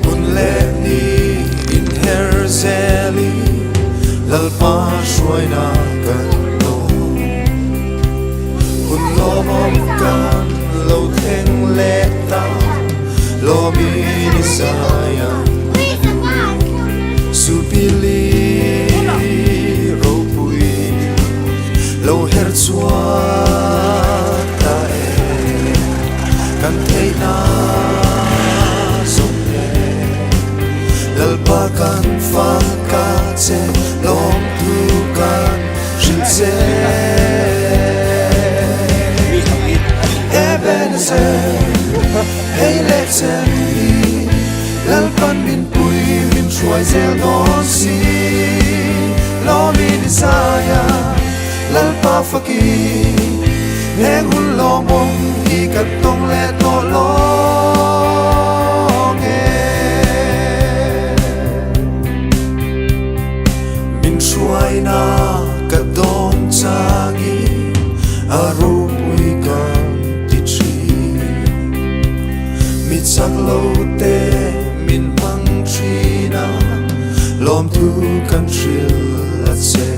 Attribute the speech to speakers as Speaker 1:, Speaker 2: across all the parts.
Speaker 1: Hun leh ni inher zelin Lalpa hruaina kan dawn. Hun lawmawm kan lo thleng leh ta, lawmin i zai ang. Supili ropui lo her chhuak ta e, kan theihna zawng e. Lalpa kan fak a che, lawmthu kan hrilh che. Ebenezer, hei leh chen hi, Lalpan min pui min hruai zel dawn si. Lawmin i zai a, Lalpa fakin, heng hun lawmawm hi kan tawng leh tawh lawng e. Min hruaina ka dawn changin a ropui kan ti thin. Mi chak lo te min hmang thin a, lawmthu kan hrilh a che.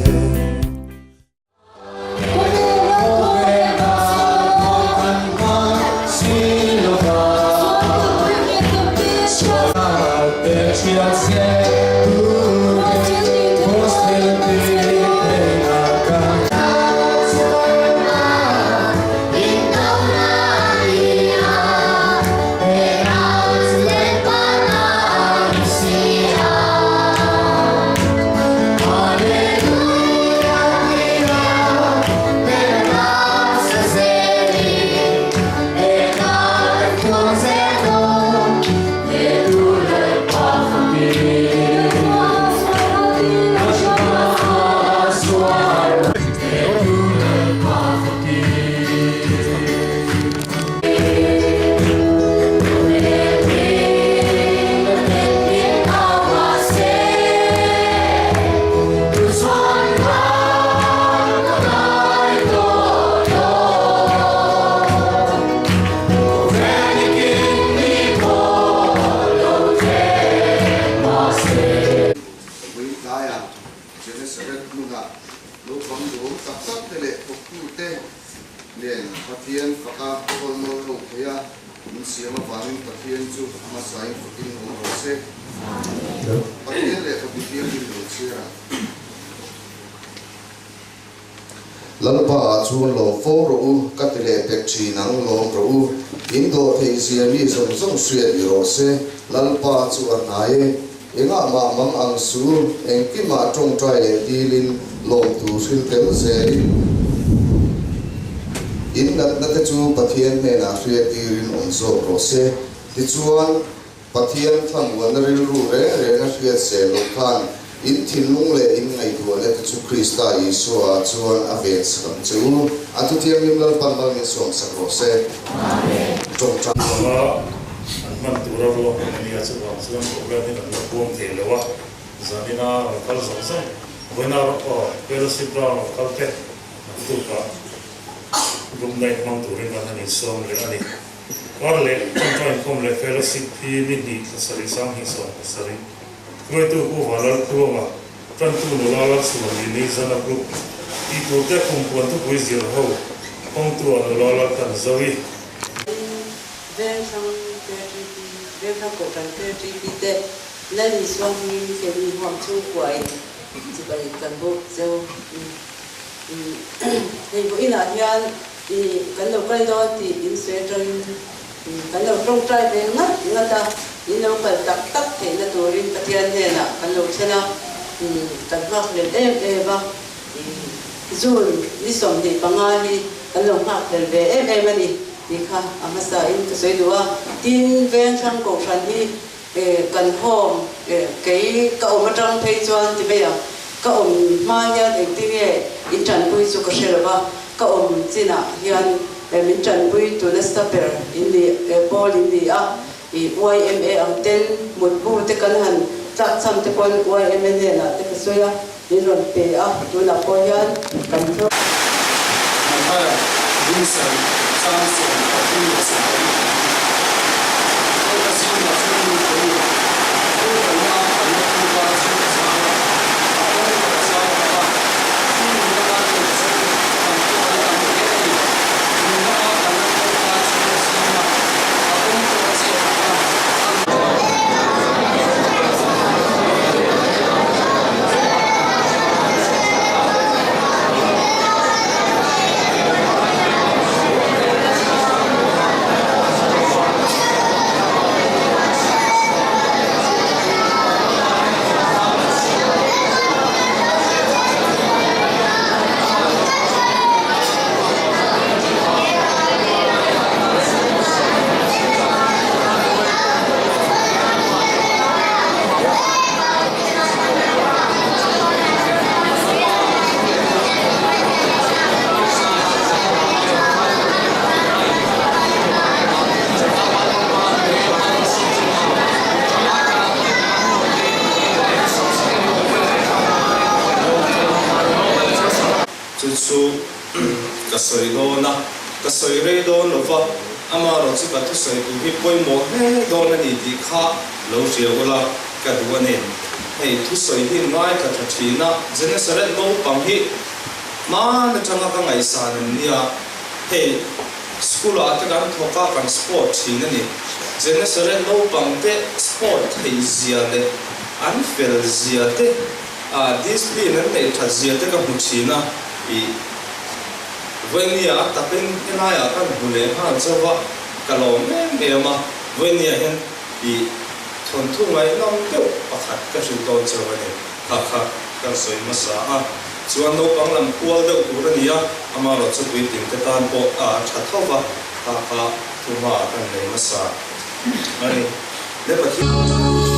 Speaker 2: Genesaret hmunah naupang duhawm tak tak te leh thawktute nen Pathian faka khawl nawl ho thei a, min siam avangin Pathian chu a hmasain fakin awm rawh se. Pathian lehkhabu thianghlim lo chhiar ang.
Speaker 3: Lalpa ah chuan lawm fo rawh u, ka ti leh pek thin ang, lawm rawh u. In dawh theih zia mi zawng zawng hriat ni rawh se, Lalpa chu a hnai e. Engah mah mang ang su, engkimah tawngtai leh dilin lawmtu hril tel zelin in natna te chu Pathian hnenah hriat tirin awm zawk rawh se. Tichuan, Pathian thlamuanna rilru reng renga hriat sel loh khan in thinlung leh in ngaihtuahna te chu Krista Isua ah chuan a ven sak ang che u. A thuthianghlim Lalpan mal min sawm sak rawh se. Tawngtai.
Speaker 4: Vanga an hman tura ruahman a nia, chuvang chuan program hi kan la puang thei lo a, zanina rawn kal zawng zawng, vawiina aw fellowship round rawn kal te naktukah group night hmang turin kan han insawm leh a ni. Kar leh tawngtai inkhawm leh fellowship hi ni hnih thla sarih sang hnih 17 hruaitu Pu Vanlaltluanga, Tantu nula Lalchhuanlini Zana Group tih tur te kum puan thupui zir ho hawngtu ah nula Laltan Zoe.
Speaker 5: Veng hrang KTP, Veng hrang Kohhran KTP te Lal Isua hmingin keini huam chhungkuain chibai kan bawk cheu. Hei vawiinah hian kan lo kal dawn tih in sawi atangin kan lo tawngtai ve ngat ngat a, in lo kal tak tak theihna turin Pathian hnenah kan lo thlen a, kan nghakhlel em em a, June ni 25 hi kan lo nghakhlel ve em em a ni tih kha a hmasain ka sawi duh a. Tin, Vengthlang Kohhran hi kan home kei ka awm atang phei chuan ti mai ang, ka awm hma hian engtinge in tanpui chu ka hre lo va, ka awm chinah hian min tanpui tu nasa ber in ni pawl in ni a, i yma ang ten mutbu te kan han tlak cham te pawn yma hnenah te ka sawi a, min rawn pe a, tunah pawh hian kan thlawp.
Speaker 6: Malhar, Bung sarih, chang 33 leh 40. sawi dawn a, ka sawi rei dawn lo va, amaherawhchu ka thusawi tur hi pawimawh hle dawn a ni tih kha lo hria ula ka duh a ni. Hei thusawi hi ngaithla tha thin a, Genesaret naupang hi hman atanga ka ngaihsan an nia, hei school ah te kan thawk a, kan sport thin a ni. Genesaret naupang te sport theih zia leh an fel zia te, Discipline an neih that zia te ka hmu thin a, ih Vawinia a takin helaiah kan hmu leh nghal chauh a, ka lawm em em a, Vawinia hian ih thawnthu ngaihnawm deuh pakhat ka hrilh dawn chauh a ni, kha kha kan sawi hmasa a, chuan naupang lam kual deuh tur a ni a, amaherawhchu puitling te tan pawh a tha tho va, kha kha thuhma kan nei hmasa a ni. Le Pathian.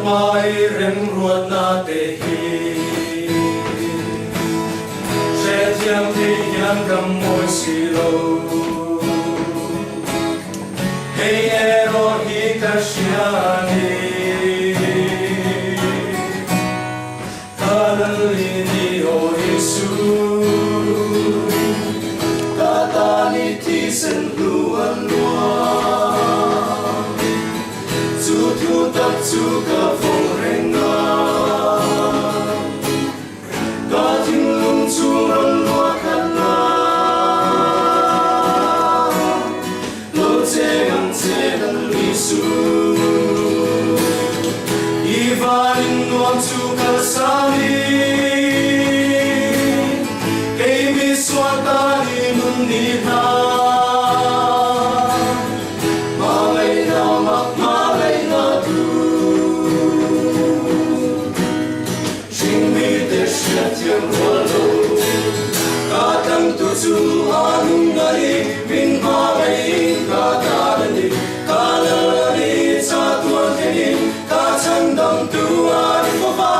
Speaker 7: Lalpa i remruatna te hi Hrethiam thei hian kan mawi si lo. Hei erawh hi ka hria a ni. Ka Lal i ni aw Isu. Ka tan i thisen hlu an luang. Chu thu tak chu ka vawng reng a. Ka thinlung chu rawn luah khat la. Lo cheng ang che Lal Isu. I vanin nuam chu kalsan i. Kei mi sual tan i nun ni hna. Hmangaihna mak hmangaihna thu. Hringmi te hriatthiam rual lo. Ka tangtu chu a nung a ni, min hmangaih ka tan a ni. Ka lal a ni, cha tuan thlengin ka chhandamtu a ni fo va.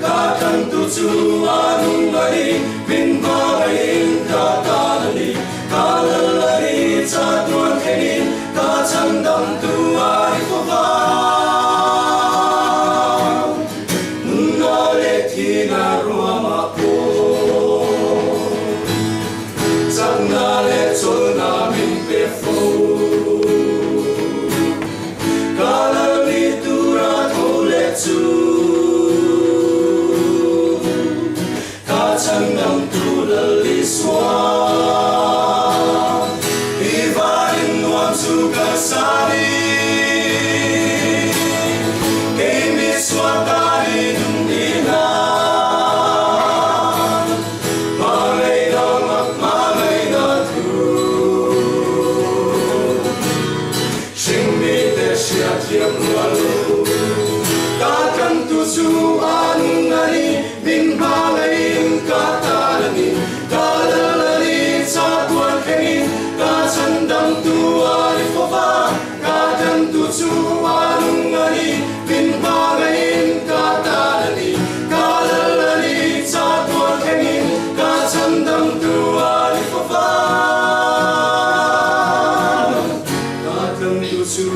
Speaker 7: Ka tangtu chu a nung a ni, min hmangaih ka tan a ni. Ka lal a ni, cha tuan thlengin ka chhandamtu a ni fo va. Nunna leh thina ruamah pawh chakna leh chawlhna min pe fo. Ka lal ni tura tho leh chu ka chhandamtu Lal Isua. I varin nuam chu ka sa ni. Kei mi sual tan i nun ni hna. Hmangaihna mak hmangaihna thu. Hringmi te hriatthiam rual lo. Ka tlantu chu a nung a ni. Min hmangaihin ka tan a ni. Ka lal a ni, cha tuan thlengin ka chhandamtu a ni fo va. Ka tlantu chu a nung a ni. Min hmangaihin ka tan a ni. Ka lal a ni, cha tuan thlengin ka chhandamtu a ni fo va. Ka tlantu chu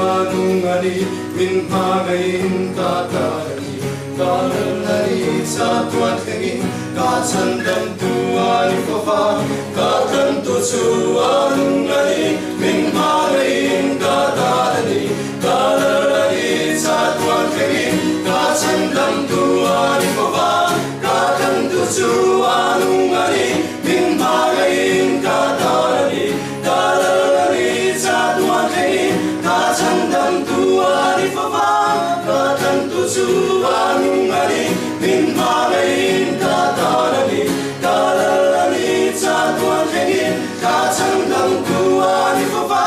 Speaker 7: a nung a ni. Min hmangaihin ka tan a ni. Ka lal a ni, cha tuan thlengin ka chhandamtu a ni fo va. Ka tlantu chu a nung a ni, min hmangaih ka tan a ni. Ka lal a ni, cha tuan thlengin ka chhandamtu a ni fo va. Ka tlantu chu a nung a ni, min hmangaih ka tan a ni. Ka lal a ni, cha tuan thlengin ka chhandamtu a ni fo va. Ka tlantu chu a nung a ni, min hmangaih ka tan a ni. Ka lal a ni, cha tuan thlengin ka chhandamtu a ni fo va.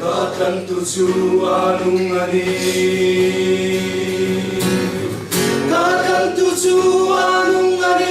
Speaker 7: Ka tlantu chu a nung a ni. Ka tlantu chu a nung a ni.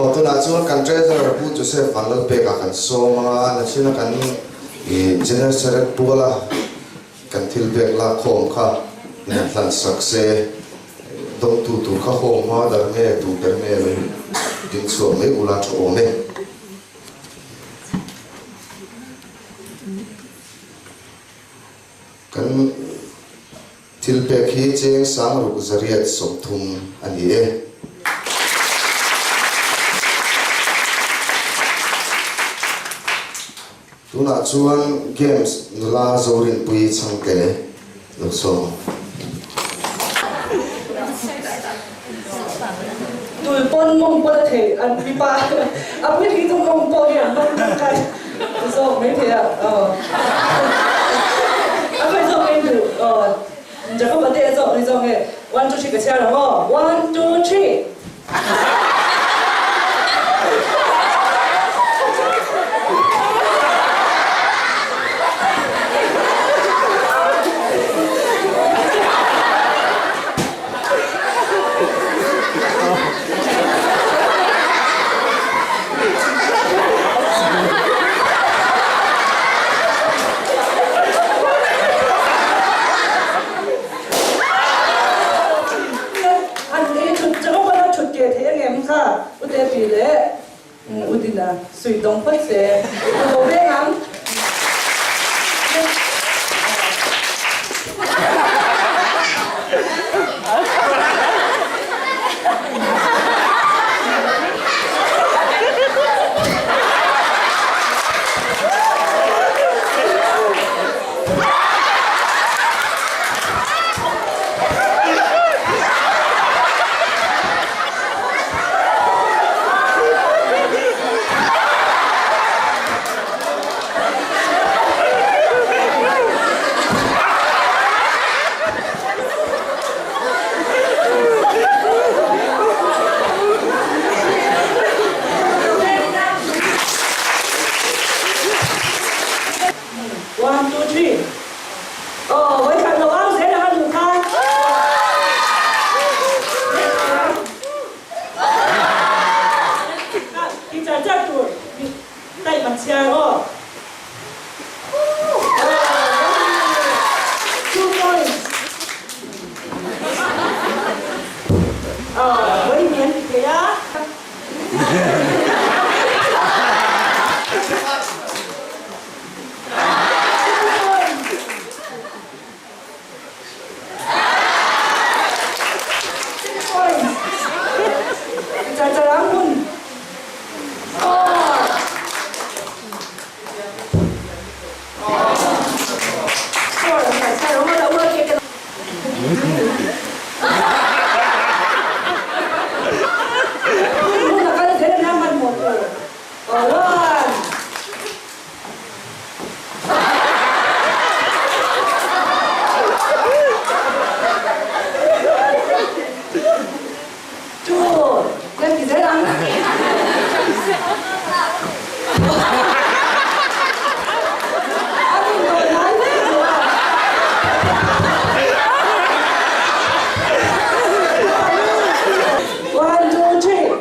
Speaker 3: Aw tunah chuan kan Treasurer Pu Joseph Vanlalpeka kan sawm anga nachina kan General Secretary Puala kan thil pek lak khawm kha in han hlan sak se, dawngtu tur kha hawm hma dar nge tu ber nge lo ding chhuak mai ula tha awm e. Kan thil pek hi cheng sangruk 830 a ni e. Tunah chuan Games nula Zorinpui Chhangte lo sawm.
Speaker 8: Tul pawn mawng pawn a thei an mipa a puitling chu mawng pawh hi an hmang tangkai zawk mai thei a aw a khawi zawk in duh aw Jacob a te a zawk ni zawk nge one two three ka chhiar ang aw one two three. An ei thut che bawk a, thut ke theih ang em kha U Tepi leh U Dina suih dawng phawt se ka ko veng ang. One, two, three. Aw, vawikhat lo au zel ang a duh kha. Ti char char tur taih man chhiar aw. Two points. Aw, vawi hnih an ti thei a. Two, kan ti zel ang. An indawi lai mek lo a. One, two, three.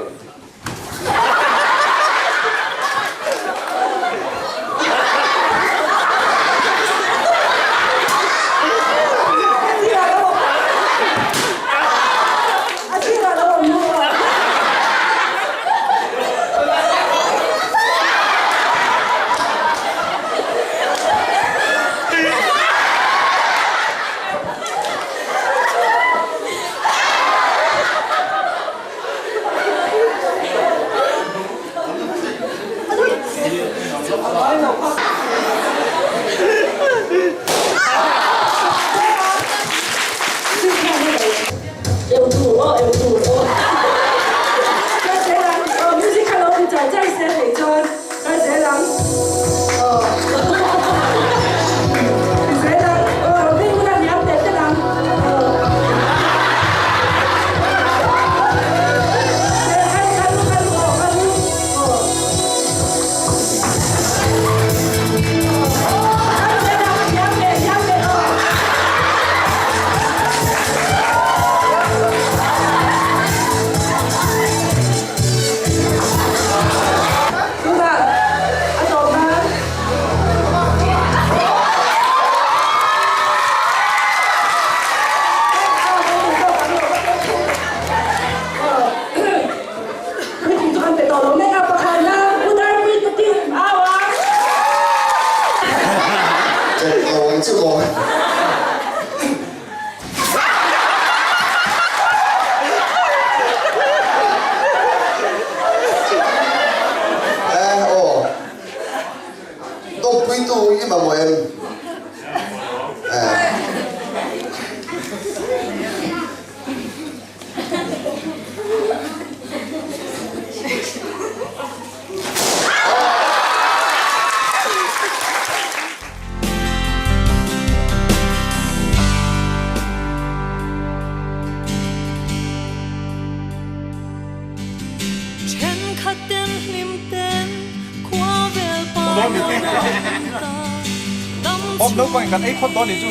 Speaker 9: Awm naupang in kan ei phawt dawn nih chu.